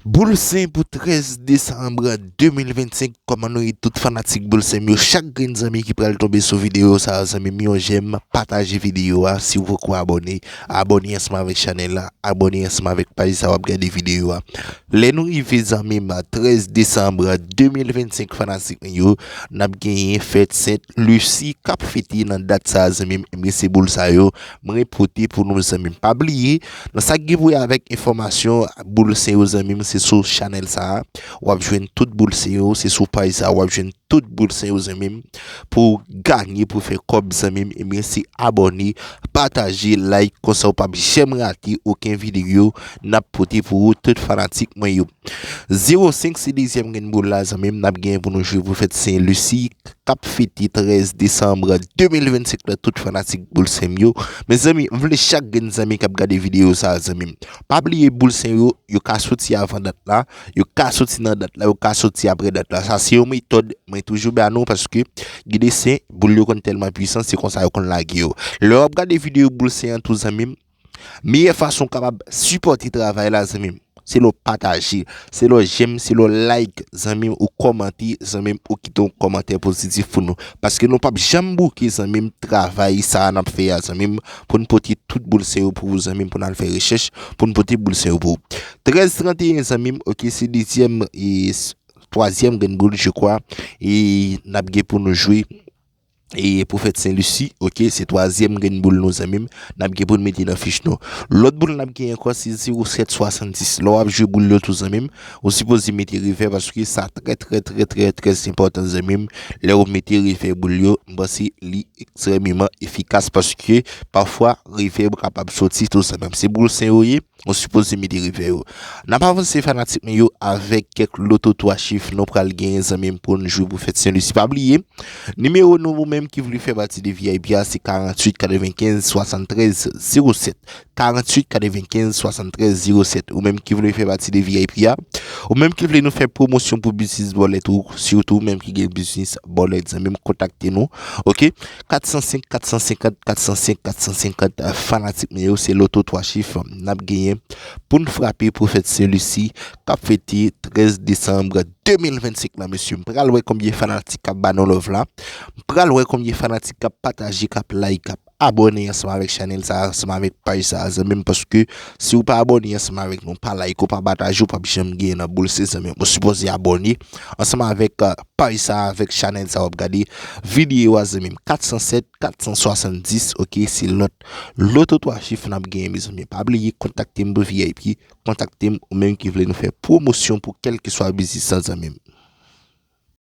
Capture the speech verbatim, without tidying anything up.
Boul Sen pou trèz desanm de mil vennsenk. Kòman nou ye tout fanatik Boul Sen m yo? Chak grenn zanmi ki pral tonbe sou videyo sa a, zanmi m, yon jèm, pataje videyo a. Si w poko abòne, abòne ansanm avèk chanèl la, abòne ansanm avèk paj sa w ap gade videyo a. Lè nou rive, zanmi m, trèz desanm de mil vennsenk, fanatik mwen yo, n ap genyen fèt Sent Lisi k ap fete nan dat sa a, zanmi m. Ebyen, se boul sa yo mwen pote pou nou, zanmi m. Pa bliye, nan sa k gen pou wè avèk enfòmasyon Boul Sen yo, zanmi m, se sou chanèl sa a w ap jwenn tout Boul Sen yo, se sou paj sa a w ap jwenn tout Boul Sen yo, zanmi m. Pou w ganye, pou w fè kòb, zanmi m, ebyen, se abòne, pataje, like, konsa w p ap janm rate okenn videyo n ap pote pou ou, tout fanatik mwen yo. Zewo senk se dezyèm grenn boul la, zanmi m, n ap genyen pou nou jwe pou fèt Sen Lisi k ap fete trèz desanm de mil vennsenk la, tout fanatik Boul Sen m yo. Mezanmi, m vle chak grenn zanmi k ap gade videyo sa a, zanmi m, pa bliye Boul Sen yo, yo ka soti avan dat la, yo ka soti nan dat la, yo ka soti apre dat la. Sa se yon metòd mwen toujou ba nou, paske gen de Sen, boul yo konn tèlman pwisan, se konsa yo konn lage yo. Lè w ap gade videyo Boul Sen an tou, zanmi m, meyè fason w kapab sipòte travay la, zanmi m, se lè w pataje, se lè w jèm, se lè w like, zanmi m, ou kòmante, zanmi m, ou kite yon kòmantè pozitif pou nou. Paske nou p ap janm bouke, zanmi m, travay sa a n ap fè a, zanmi m, pou n pote tout Boul Sen yo pou ou, zanmi m, pou n al fè rechèch, pou n pote Boul Sen yo pou ou. Trèz tranteyen, zanmi m, oke, se dezyèm e s-, twazyèm grenn boul, je crois, e n ap gen pou nou jwe e pou fèt Sen Lisi, oke, se twazyèm grenn boul nou, zanmi m, n ap gen pou n mete nan fich nou. Lòt boul n ap gen ankò, se zewo sèt swasanndis. Lè w ap jwe boul yo tou, zanmi m, ou sipoze mete revè, paske sa trè, trè, trè, trè, trè enpòtan, zanmi m. Lè w mete revè boul yo, m panse li ekstrèmeman efikas, paske pafwa revè kapab soti tou, zanmi m. Se Boul Sen yo ye, ou sipoze mete revè yo. N ap avanse, fanatik mwen yo, avèk kèk loto twa chif nou pral genyen, zanmi m, pou n jwe pou fèt Sen Lisi. Pa bliye, nimewo nou, ou menm ki vle fè pati de V I P a, se karanntuit katrevenkenz swasanntrèz zewo sèt. Karanntuit katrevenkenz swasanntrèz zewo sèt. Ou menm ki vle fè pati de V I P a, ou menm ki vle nou fè pwomosyon pou biznis bòlèt ou, sitou ou menm ki gen biznis bòlèt, zanmi m, kontakte nou. Oke? Kat san senk, kat san senkant, kat san senk, kat san senkant, fanatik mwen yo, se loto twa chif n ap genyen pou n frape pou fèt Sen Lisi k ap fete trèz desanm de mil vennsenk la, mesye. M pral wè konbyen fanatik k ap ba nou love la. M pral wè konbyen fanatik k ap pataje, k ap like, k ap abòne ansanm avèk chanèl sa a, ansanm avèk paj sa a, zanmi m, paske si w pa abòne ansanm avèk nou, pa like, ou pa pataje, ou p ap janm genyen nan Boul Sen, zanmi m. Ou sipoze abòne ansanm avèk, euh, paj sa a, avèk chanèl sa a, w ap gade videyo a, zanmi m. Kat san sèt, kat san swasanndis, oke, se lòt loto twa chif n ap genyen, mezanmi. Pa bliye, kontakte m pou V I P, kontakte m, ou menm ki vle nou fè pwomosyon pou kèlkeswa biznis lan, zanmi m.